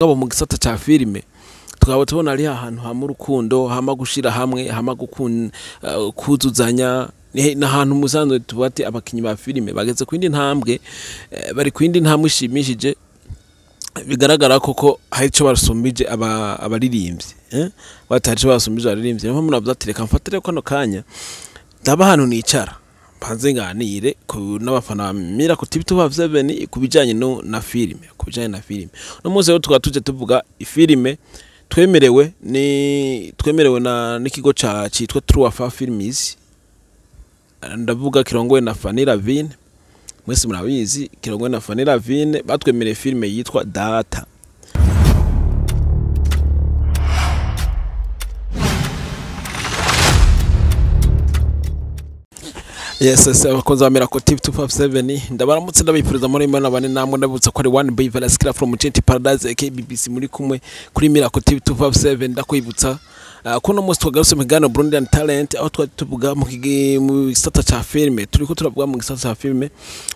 Ngabo mu gisata ca filime tukaba tubona ari ahantu hama urukundo, hama gushira hamwe, hama kuzuzanya. Ni ahantu musanzwe tuvuga ati abakinyi ba filime bageze ku yindi ntambwe, bari ku yindi ntambwe ishimishije. Bigaragara koko hari ico basumbije abaririmbyi, bati hari ico basumbije abaririmbyi. Niyo mpamvu navuze ati reka mfatire kano kanya ndaba ahantu nicara mbanze nganire n'abafana ba Miracle TV 257 ku bijanye no na filime, ku bijanye na filime. Uno munsi rero tukaba tuje tuvuga ifilime twemerewe ni twemerewe na n'ikigo ca citwa True Afar Films, ndavuga kirongowe na Fanny Lavine. Mwese murabizi, kirongowe na Fanny Lavine. Batwemereye filime yitwa Data. Yes, abakunzi ba Miracle TV 257, ndabaramutse, ndabifuriza muri Imana bane namwe. Ndabutsa ko ari One Boy Velasquez from Genty Paradise aka BBC, muri kumwe kuri Miracle TV 257. Ndakwibutsa kuno munsi twagarutse mu kiganiro Burundian Talent, aho twari tuvuga mu gisata ca filime. Turiko turavuga mu gisata ca filime.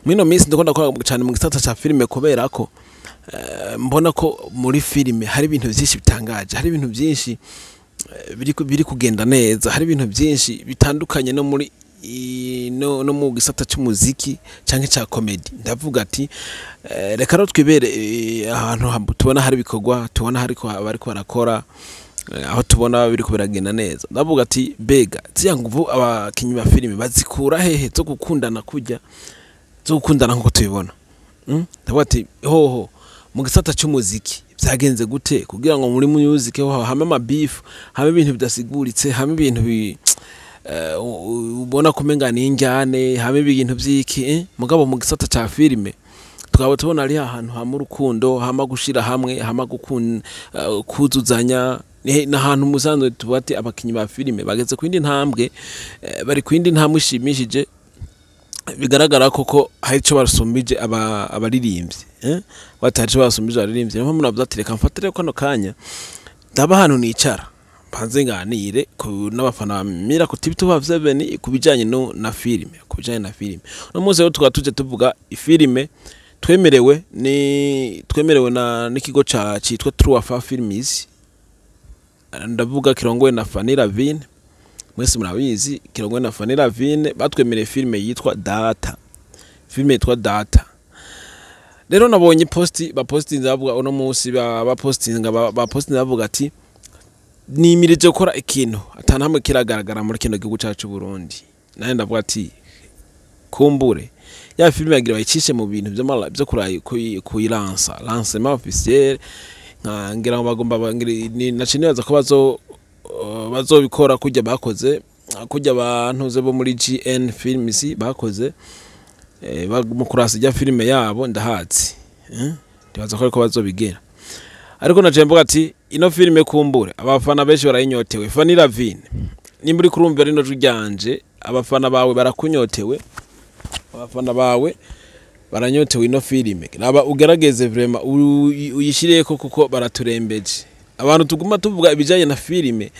Muri ino minsi ndiko ndakora cyane mu gisata ca filime kubera ko mbona ko muri filime hari ibintu byinshi bitangaje, hari ibintu byinshi biri kugenda neza, hari ibintu byinshi bitandukanye no muri no mu gisata c'umuziki canke ca comedy. Ndavuga ati reka rero twibere ahantu tubona hari ibikorwa, tubona hariko bariko barakora, aho tubona biriko biragenda neza. Ndavuga ati mbega ziriya nguvu abakinyi ba filime bazikura hehe zo gukundana, kurya zo gukundana nkuko tubibona? Ndavuga ati hoho mu gisata c'umuziki vyagenze gute kugira ngo muri music ho hame ama beef, hame ibintu bidasiguritse, hame ibintu ubona kumenga ni injyane, hame ibintu vyiki? Mugabo mu gisata ca filime tukaba tubona ari ahantu hama urukundo, hama gushira hamwe, hama kuzuzanya. Ni ahantu musanzwe tuvuga ati abakinyi ba filime bageze ku yindi ntambwe, bari ku yindi ntambwe ishimishije. Bigaragara koko hari ico basumbije abaririmbyi, bati hari ico basumbije abaririmbyi. Niyo mpamvu navuze ati reka mfatire kano kanya ndaba ahantu nicara mbanze nganire n'abafana ba Miracle TV 257 ku bijanye no na filime, ku bijanye na filime. Uno munsi rero tukaba tuje tuvuga ifilime twemerewe ni twemerewe na n'ikigo ca citwa True Afar Films, ndavuga kirongowe na Fanny Lavine. Mwese murabizi, kirongowe na Fanny Lavine. Batwemereye filime yitwa Data, filime yitwa Data. Rero nabonye posti bapostinze bavuga uno munsi, bapostinga bapostinze bavuga ati nimirije gukora ikintu atanahamwe kiragaragara muri kino gihugu cacu Burundi. Naye ndavuga ati kumbure ya filime yagira bayicishe mu bintu byo kuyilansa, lancement officiel. Nka ngira ngo bagomba naciye nibaza ko bazobikora kurya bakoze kurya abantu bo muri GN Films bakoze mu kurasa ijya filime yabo ndahazi, ndibaza ko ariko bazobigera. Ariko naciye mvuga ati ino filime kumbure abafana benshi barayinyotewe. Fanny Lavine, nimba uri kurumva rino jwi ryanje, abafana bawe barakunyotewe, abafana bawe baranyotewe ino filime. Raba ugerageze vraiment uyishireko kuko baraturembeje. Abantu tuguma tuvuga ibijanye na filime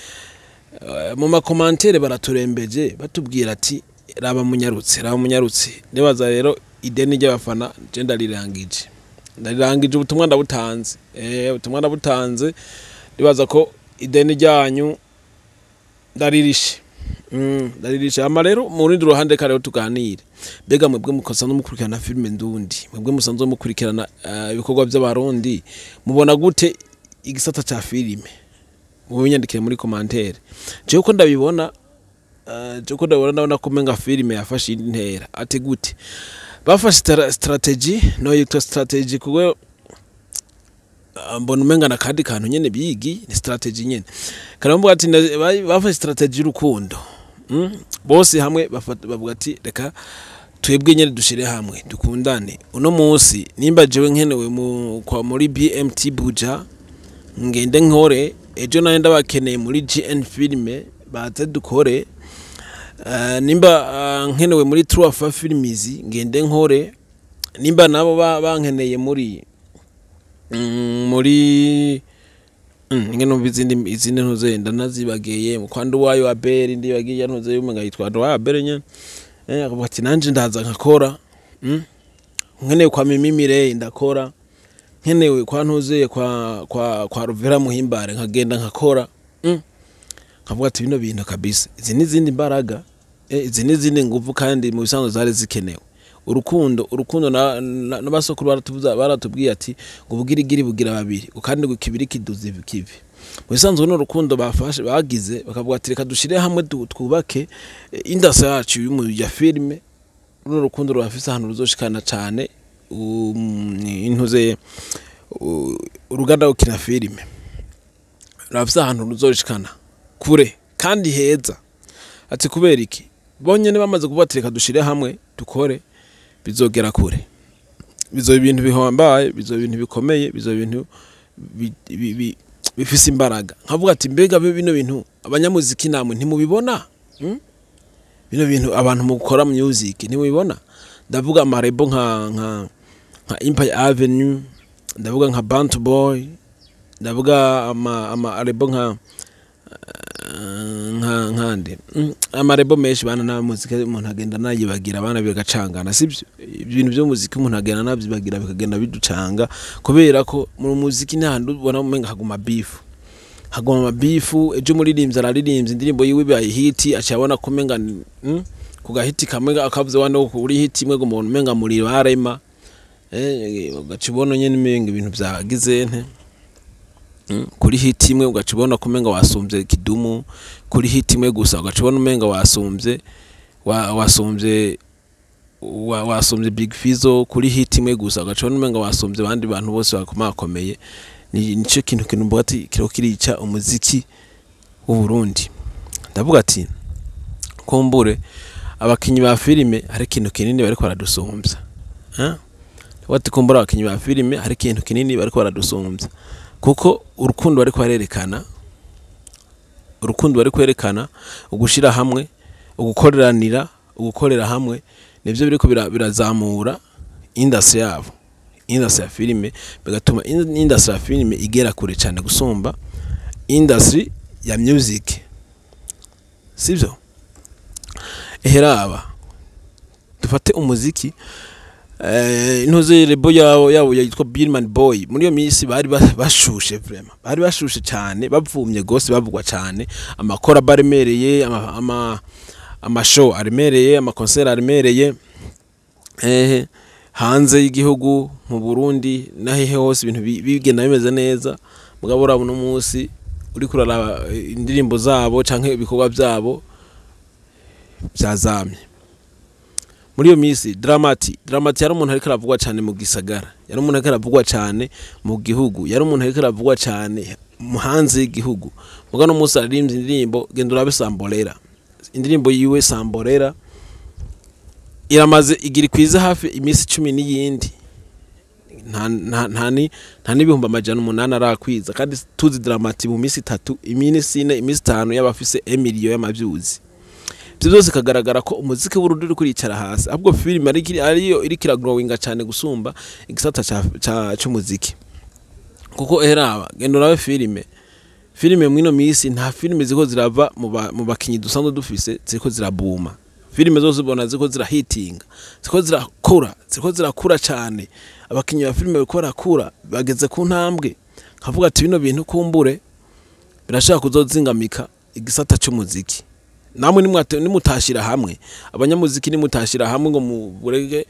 mu ma commentaires baraturembeje, batubwira ati raba munyarutse, raba munyarutse. Nibaza rero ideni ry'abafana je ndarirangije, ndarirangije, ubutumwa ndabutanze, ubutumwa ndabutanze. Nibaza ko ideni ryanyu ndaririshe, ndaririshe. Ama rero mu rundi ruhande kare tuganire, mbega mwebwe mukosa no mukurikirana filime ndundi, mwebwe musanzwe mukurikirana ibikorwa by'abarundi, mubona gute igisata ca filime? Mubinyandikire muri commentaire. Jewe uko ndabibona, ndabona ko umenga filime yafashe indi ntera. Ati gute bafashe strategy? No yitwa strategy kuko mbona umenga nakandi kantu nyene bigi ni strategy nyene. Karamvuga ati bafashe strategy y'urukundo. Bose hamwe bavuga ati reka twebwe nyene dushire hamwe dukundane. Uno munsi nimba jewe nkenewe mu kwa muri BMT Buja, ngende nkore. Ejo nawe ndabakeneye muri GN Filme, baze dukore. Nimba nkenewe muri True Afar Films, ngende nkore. Nimba nabo bankeneye muri nge numva izindi ntuze ndanazibageye mu kwa Nduwayo Abel, ndibagiye ntuze y'umenga yitwa Nduwayo Abel nyene, akavuga ati nanje ndaza nkakora, nkeneye kwa Mimi Mireille ndakora. Nkenewe kwa ntuzeye kwa Ruvera Muhimbare, nkagenda nkakora, nkavuga ati bino bintu kabisa, izi n'izindi mbaraga, izi n'izindi nguvu, kandi mu bisanzwe zari zikenewe. Urukundo n'abasokuru baratubwiye ati ngo ubugirigiri bugira babiri, kandi ngo kibiri kiduze kivi. Mu bisanzwe no rukundo bafashe bagize, bakavuga ati reka dushire hamwe twubake industry yacu ya filime. Runo rukundo rurafise ahantu ruzoshikana cane intuze uruganda rukina filime, rurafise ahantu ruzoshikana kure kandi heza. Ati kubera iki? Bonyene bamaze kuvuga ati reka dushire hamwe dukore, bizogera kure, bizoba ibintu bihambaye, bizoba ibintu bikomeye, bizoba ibintu bifise imbaraga. Nkavuga ati mbega bino bintu abanyamuziki namwe ntimubibona? Bino bintu abantu mukora music ntimubibona? Ndavuga amarebo nka Empire Avenue, ndavuga nka Bantu Boy, ndavuga ama amarebo nka nkande, amarebo menshi bana na muzika umuntu agenda nayibagira abana bigacangana, sibyo? Ibintu byo muziki umuntu agenda navyibagira, bikagenda biducanga, kubera ko mu muziki nta hantu ubona umenga haguma beef, haguma amabifu. Ejo umuririmbyi araririmbye indirimbo yiwe ibaye hit, aca abona ko umenga ku gahiti kamwe akavuze wano kuri hit imwe ngo umuntu umenga muri barema, ugaca ubona nyene umenga ibintu vyagize nte. Kuri hit imwe ugaca ubona ko umenga wasumvye Kidumu kuri hit imwe gusa, ugaca ubona umenga wasumvye Big Fizzo kuri hit imwe gusa, ugaca ubona umenga wasumvye abandi bantu bose bakomakomeye. Ni nico kintu mvuga ati kiriko kirica umuziki w'u Burundi. Ndavuga ati kumbure abakinyi ba filime hari ikintu kinini bariko baradusumvya, eh? Ndavuga ati kumbure abakinyi ba filime hari ikintu kinini bariko baradusumvya, kuko urukundo bariko barerekana, urukundo bari kwerekana, ugushira hamwe, ugukoreranira, ugukorera hamwe, nivyo biriko birazamura industry yabo, industry ya filime, bigatuma industry ya filime igera kure cyane gusumba industry ya music, sivyo? Eheraba dufate umuziki, intuze label yabo yitwa Billman Boy, muri iyo minsi bari bashushe vraiment, bari bashushe cyane, bavumye gose, bavugwa cyane, amakora baremereye, ama show aremereye, ama concert aremereye, hanze y'igihugu, mu Burundi nahehe hose, ibintu bigenda bimeze neza. Mugabo urabona uno munsi uriko uraraba indirimbo zabo canke ibikorwa byabo byazamye. Muri iyo minsi Dramati yari umuntu ariko aravugwa cyane mu gisagara, yari umuntu ariko aravugwa cyane mu gihugu, yari umuntu ariko aravugwa cyane mu hanze y'igihugu. Mugabo no munsi aririmbye indirimbo, genda urabe Sambolera, indirimbo yiwe Sambolera iramaze igira ikwiza hafi iminsi 10 n'iyindi, nta n'800,000 arakwiza, kandi tuzi Dramati mu minsi 3, iminsi 4, iminsi 5 y'abafise emiliyo y'amavyuzi. Ivyo byose kagaragara ko umuziki w'Uburundi uri kuricara hasi, ahubwo filime ariyo iriko iragrowinga cyane gusumba igisata c'umuziki. Kuko eraba genda urabe filime mwino misi, nta filime ziko zirava mu bakinyi dusanzwe dufise ziriko zirabuma. Filime zose ubona ziko zirahitinga, ziko zirakura, ziko zirakura cyane. Abakinyi ba filime bariko barakura, bageze ku ntambwe. Nkavuga ati bino bintu kumbure birashaka kuzozingamika igisata c'umuziki. Namwe nimutashira hamwe, abanyamuziki nimutashira hamwe ngo muburege,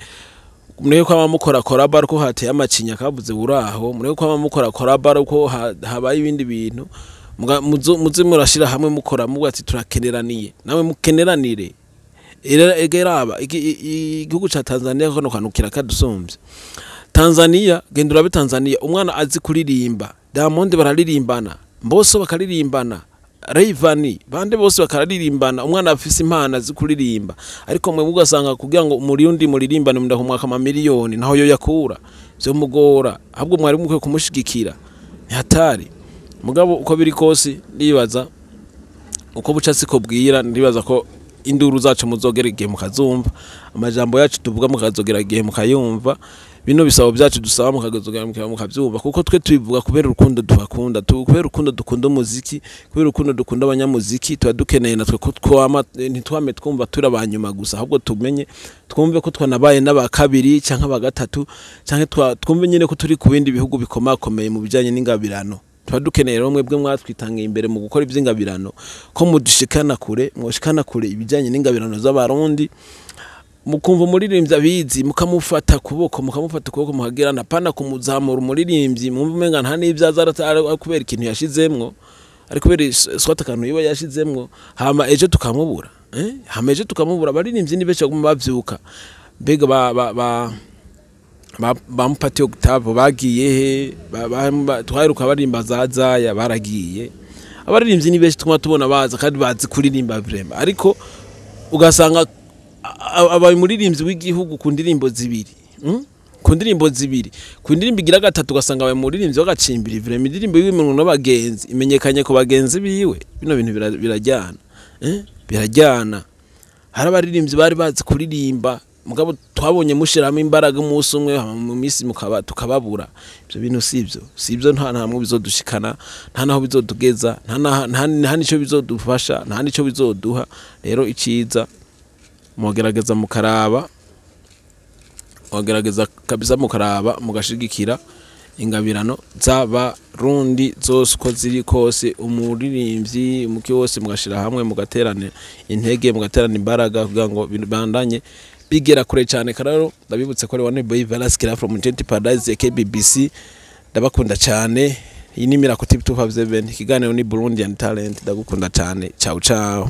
mureke kwama mukora collab ariko hateye amacinya kavuze uraho, mureke kwama mukora collab ariko habaye ibindi bintu, muze murashira hamwe mukora, muvuga ati turakeneraniye, namwe mukeneranire. Eraba igihugu ca Tanzania kano kantu kirakadusumvye. Tanzania, genda urabe Tanzania, umwana azi kuririmba, Diamond bararirimbana, Mbosso bakaririmbana, Rayvanny, bande bose bakaririmbana, umwana afise impano azi kuririmba. Ariko mwe ugasanga kugira ngo umuriundi muririmbane munda ku mwaka amamiliyoni naho yo yakura, vyo mugora, ahubwo mwari mukwiye kumushigikira. Ni hatari. Mugabo uko biri kose ndibaza uko buca siko bwira, ndibaza ko induru zacu muzogera igihe mukazumva, amajambo yacu tuvuga mukazogera igihe mukayumva. Bino bisabo byacu dusaba mukagezugera mukabyumva, kuko twe tubivuga kubera urukundo dubakunda, kubera urukundo dukunda umuziki, kubera urukundo dukunda abanyamuziki. Tuba dukeneye natwe ko twama ntitwame twumva turi abanyuma gusa, ahubwo tumenye twumve ko twanabaye n'aba kabiri canke aba gatatu, canke twumve nyine ko turi ku bindi bihugu bikomakomeye mu bijanye n'ingabirano. Tuba dukeneye rero mwebwe mwatwitangiye imbere mu gukora ivy'ingabirano ko mudushikana kure, mwoshikana kure ibijanye n'ingabirano z'Abarundi, mukumva umuririmbyi abizi mukamufata kuboko, mukamufata ukuboko, mukagira pana kumuzamura. Umuririmbyi mwumva umenga nta n'ibyo aza kubera ikintu yashizemwo, ari kubera swat akantu yiwe yashizemwo, hama ejo tukamubura, eh? Hama ejo tukamubura. Abaririmbyi ni benshi baguma bavyuka. Mbega ba Mupati Octave bagiye he? Twaheruka baririmba za Zaya, baragiye. Abaririmbyi ni benshi tuma tubona baza kandi bazi kuririmba vraiment, ariko ugasanga abaye umuririmbyi w'igihugu ku ndirimbo zibiri, Ku ndirimbo zibiri, ku ndirimbo igira gatatu ugasanga abaye umuririmbyi w'agacimbiri. Vraiment, indirimbo y'umuntu n'abagenzi imenyekanye ku bagenzi biwe. Bino bintu birajyana, eh? Birajyana. Hari abaririmbyi bari bazi kuririmba, mugabo twabonye mushiramo imbaraga umunsi umwe, hama mu minsi mukaba tukababura. Ibyo bintu sibyo, sibyo, nta ntamwe bizodushikana, nta naho bizodugeza, nta nico bizodufasha, nta nico bizoduha. Rero iciza mugerageza mukaraba, mugerageza kabisa mukaraba mugashigikira ingabirano z'Abarundi zose uko ziri kose, umuririmbyi umuki wose, mugashira hamwe, mugaterana intege, mugaterana imbaraga kugira ngo bibandanye bigera kure cyane. Kararo ndabibutse ko ari One Boy Velasquez from Gentle Paradise KBBC. Ndabakunda cyane. Iyi ni Miracle TV 257, ikiganiro ni Burundian Talent. Ndagukunda cyane. Ciao ciao.